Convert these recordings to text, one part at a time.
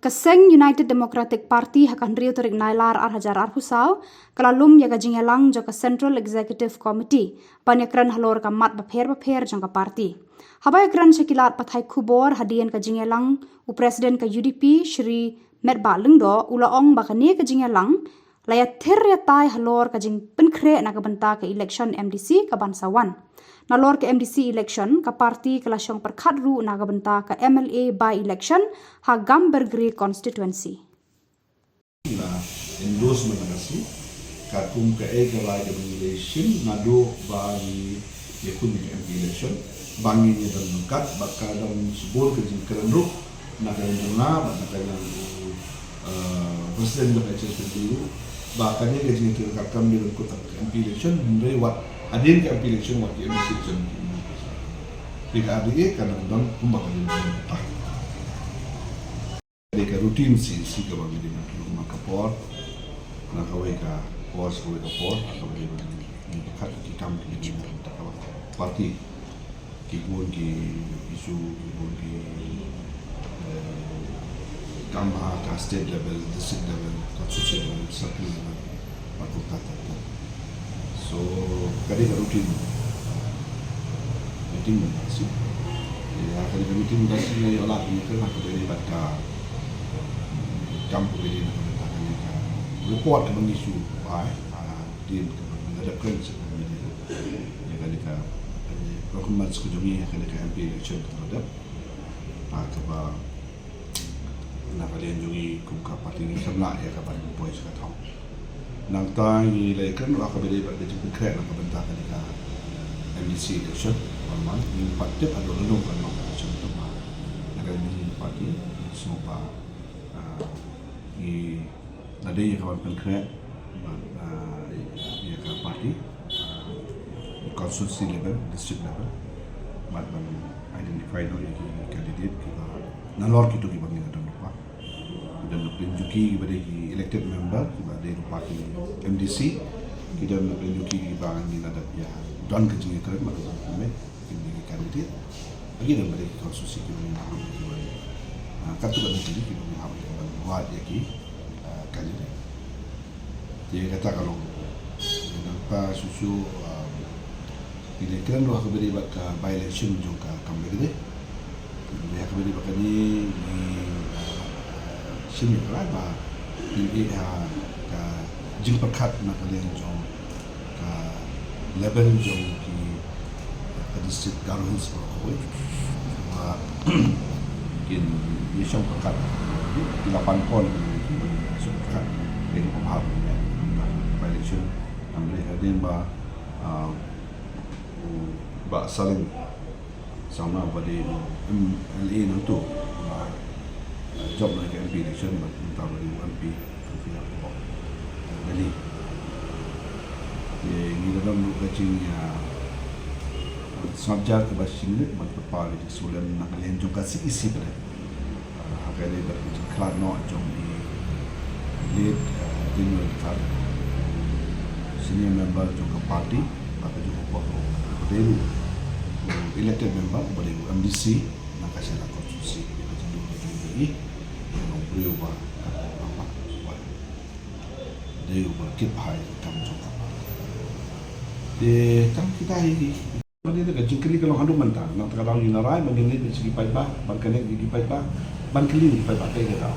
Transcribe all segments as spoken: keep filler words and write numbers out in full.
Ka seng United Democratic Party ha ka hynriew tarik Nailar ar hajar arphew saw ka la lum ïa ka jingïalang jong ka Central Executive Committee ban ïakren halor ka mat bapher bapher jong ka party. Haba ïakren sha ki lad pathai khubor hadien ka jingïalang, u President ka U D P Shri Metbah Lyngdoh u la ong ba kane ka jingïalang la ïathir ïatai halor ka jingpynkhreh na ka bynta ka election M D C ka ban sa wan. Nalor ka M D C election, ka party ka la shong pyrkhat ruh na ka bynta ka M L A by-election ha Gambegre constituency. Na endorsement na ka C, katkum kaei ka rai kaba ngi la shim naduh ba ngi ïakhun ïa ka M P election, ba ngin ïa don ryngkat, bad ka don shibun ka jingkren ruh na ka liang jong nga bad na ka liang u, eh, President jong ka H S P D ruh, ba kane ka jingkren ka kam dei ryngkat ka M P election, hynrei wat hadien ka M P election wat ki M P election. Te ka R D A ka dang don kumba ka dang don. Ka dei ka routine C E C kaba ngi dei ban pynlong man ka por na kawei ka por sha kawei ka por, ha kaba dei ban ngi pyrkhat ki kam ki jingim ka party. Ki bun ki issue, ki bun ki, eh, kam ha ka state level, district level, constituency level, circle level, bad kumta ter ter. So ka dei ka routine meeting mynta shi. Ïa ka dei ka meeting mynta shi nga ïoh lad ïa ka, ha kaba ïadei bad ka kam kaba ïadei na ka bynta kane ka report kaba ngi shu ai, ah, hadien kaba ngi la dep kren sha ka meeting. Ïa kane ka, eh, performance ka jong ngi ïa kane ka M P election kaba la dep. Ah, kaba na ka liang jong ngi kum ka party ngi shem lah ïa ka ban poi sha ka thong. Nangta ngi la ïakren ruh ha kaba ïadei bad ka jingpynkhreh na ka bynta kane ka M D C election. Wan man ngi pat tip haduh lano kan long ka election, te ma na ka liang jong ngi party ngi sngewbha, ah, ngi la dei ïa ka ban pynkhreh bad, ah, ïa ka party, ah, constituency level, district level, bad ban identify noh ïa ki candidate kiba nalor kito kiba ngi la don lypa. Ki don na pdeng jong ki kiba dei ki elected member kiba dei lypa ki M D C, ki don na pdeng jong ki kiba ngi la dep ïa don ka jingïakren bad ka jingkmen. Ki dei ki candidate. Lagi don ba dei ki constituency kiba ngi hap ïa ki ban, ah, katto katne jingïakren kiba ngi hap ïa ki ban wad ïa ki, ah, candidate. Te kata ka long. Nangta shuh shuh, ah, ngi dei kren ruh ha kaba dei bad ka by-election jong ka Gambegre. Ngi ha kaba dei bad kane ngi, ah, shim ïa ka rai ba ngin ïeh ha ka jingpyrkhat na ka liang jong ka level jong ki, ka district Garo Hills baroh kawei. Ba kin ïashong pyrkhat, ki la pan pon, kin ïashong pyrkhat ïa ki pynbha ïa ka by-election. Hynrei hadien ba, ah, u Bah Saleng Sangma ba dei u M L A nangtu, ba, eh, jop na ka M P election, bad mynta ba dei u M P, M P na ka Delhi. Te ngi la don ruh ka jing, eh, sngap jar kaba shim lut ban pynpaw ïa ka jingsulem na ka liang jong ka C E C pat. Ha ka dei bad ka jingkhlad noh jong i late, eh, Daniel Dkhar, senior member jong ka party, bad ka jong ka por, ka dei ruh u elected member, ba dei u M D C na ka Shella constituency, ka jingdon ka jong i, ka long briew ba ka long ba dei uba kit bha ïa ka kam jong ka party. Te tang kita hi. Ba dei ka jingkylli ka long haduh mynta, nangta ka daw ngi la rai ba ngin leit sha ki paidbah, ban connect ïa ki paidbah, ban kylli ïa ki paidbah kaei ka daw.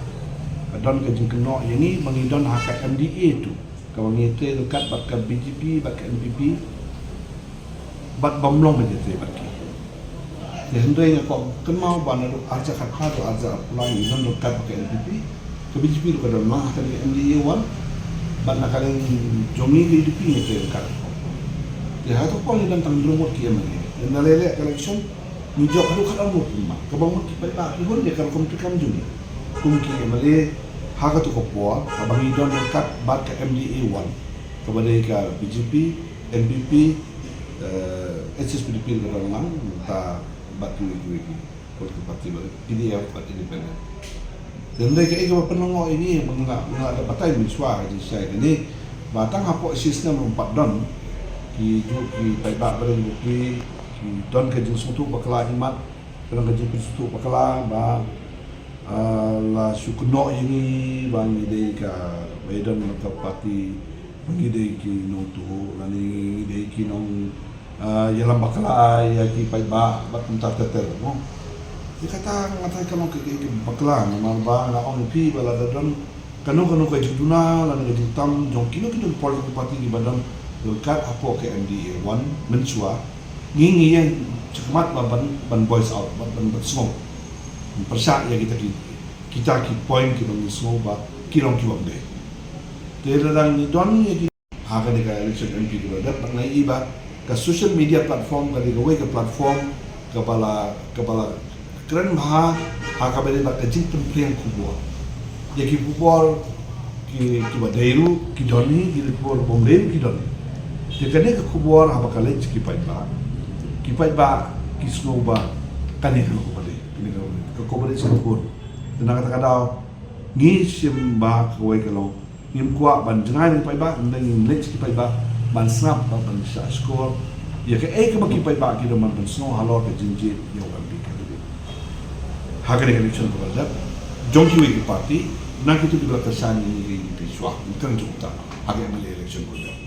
Ka don ka jingkynnoh ïa ngi ba ngi don ha ka M D A two, kaba ngi trei ryngkat bad ka B J P bad ka N P P, bad bym long ba ngi trei bad ki. Te hynrei nga kwah kynmaw ba naduh arhajar khatphra haduh arhajar arphew lai ngi don ryngkat bad ka N P P. Ka B J P ruh ka don lang ha kane ka M D A one, bad na ka liang jong ngi ka U D P ngi trei ryngkat. Te ha kato ka por ngi don tang hynriew ngut ki M L A. Te na lei lei ka election ngi jop haduh khatar ngut ki, ma kaba ngut ki paidbah ki hun ïa ka rukom treikam jong ngi. Kum ki M L A ha kato ka por kaba ngi don ryngkat bad ka M D A one, kaba dei ka B J P, N P P, eh, H S P D P ruh ka don lang, mynta bad kiwei kiwei ki political party bad P D F bad independent. Te hynrei kaei kaba pynlyngngoh ïa ngi, ba nga, nga la batai mynshuwa ha ka jingshai kane, ba tang hapoh shi snem ruh ym pat don kijuh ki paidbah ba dang ki, ki don ka jingsngewthuh bakla imat, ka don ka jingpynsngewthuh bakla ba Ah, la shu kynnoh ïa ngi ba ngi dei ka, ba ïadon bad ka party, ngi dei ki nongtuh lane ngi dei ki nong, ah, ïalam bakla ïa ki paidbah bad kumta ter ter mo. Ïa kata nga tharai ka long ka, ka, ka bakla namar ba nga ong ïa phi ba lada don kano kano ka jingduna lane ka jingtam jong kino kino ki political party kiba don ryngkat hapoh ka M D A one mynshuwa, ngi ngi ïeng shakhmat ba ban, ban voice out, ban, ban, ban sngew, ban pyrshah ïa kita ki, kita ki point kiba ngi sngew ba ki long kiba ym dei. Te lada ngi don ïa ki ha kane ka election M P kiba dep, bad nga ïohi ba ka social media platform ka dei kawei ka platform kaba la, kaba la kren bha ha kaba ïadei bad ka jingpynphriang khubor. Ïa ki khubor ki, kiba dei ruh ki don hi, ki khubor bym dei ruh ki don hi. Te kane ka khubor haba ka leit sha ki paidbah, ki paidbah ki sngew ba kane ka long kaba dei, kane ka long kaba dei, ka coverage ka bun. Te na kata ka daw ngi shim ba kawei ka long ngim kwah ban jngai na ki paidbah, hynrei ngin leit sha ki paidbah ban sngap bad ban shah shkor ïa kaei kaba ki paidbah ki don ban pynsngew halor ka jingjied ïa u M P candidate ha kane ka election kaba la dep jong kiwei ki party, na kito kiba la kyrshan ïa ngi, ïa ngi phi shuwa, ngi kren jong uta ha ka M L A election kaba la dep.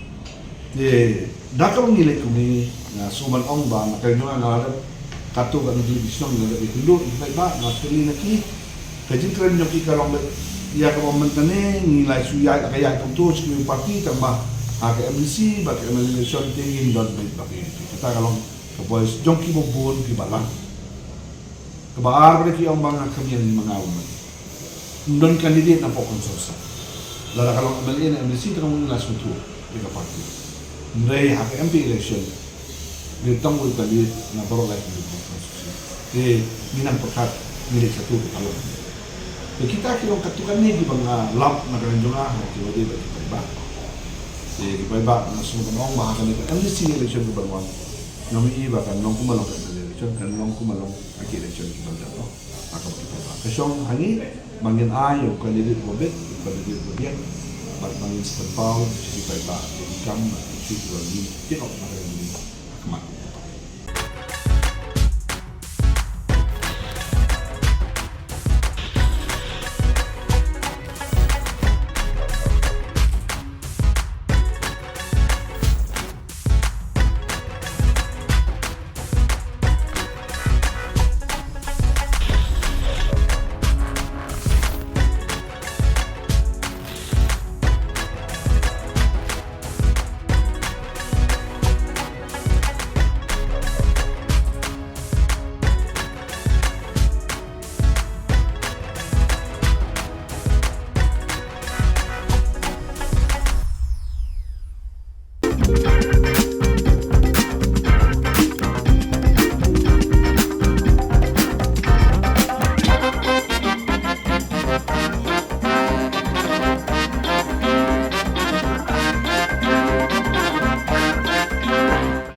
Te da kaba ngi leit kumne, nga sngewbha ban ong ba na ka jong nga, nga la dep katto katne ki shnong, nga la dep ïakynduh ïa ki paidbah, nga kylli na ki, ka jingkren jong ki ka long ba ïa kaba mynta ne ngi la shu ïaid la ka ïaid kumto sha kiwei ki party, tangba ha ka M D C bad ka M L A election te ngin don beit bad ki. Kata ka long ka voice jong kiba bun kiba lang. Kaba ar, ba ki ong ba nga kham ïa ngi ma nga u man. Ym don candidate napoh Constituency. Lada ka long M L A ne M D C te ka long ngi la sngewthuh ïa ka party. Hynrei ha ka M P election ngi tang wei candidate na baroh lai candidate napoh Constituency. Te ngi nang pyrkhat ngi leit sha tu ka long. Te kita ki long katto katne kiba nga lap na ka liang jong nga ha kiba ïadei bad ki paidbah. Te ki paidbah nga sngewbha ban ong ba ha kane ka M D C election kaba wan, ngam ïohi ba kan long kumba long ka M L A election, kan long kumba long ha ki election kiba dang dep noh. Ha kaba ki paidbah ka shong ha ngi ba ngin ai ïa u candidate uba bit, u candidate uba biang, bad ba ngin sa pynpaw sha ki paidbah ïa ki kam bad ki issue kiba ngin take up ha ka ri ha khmat.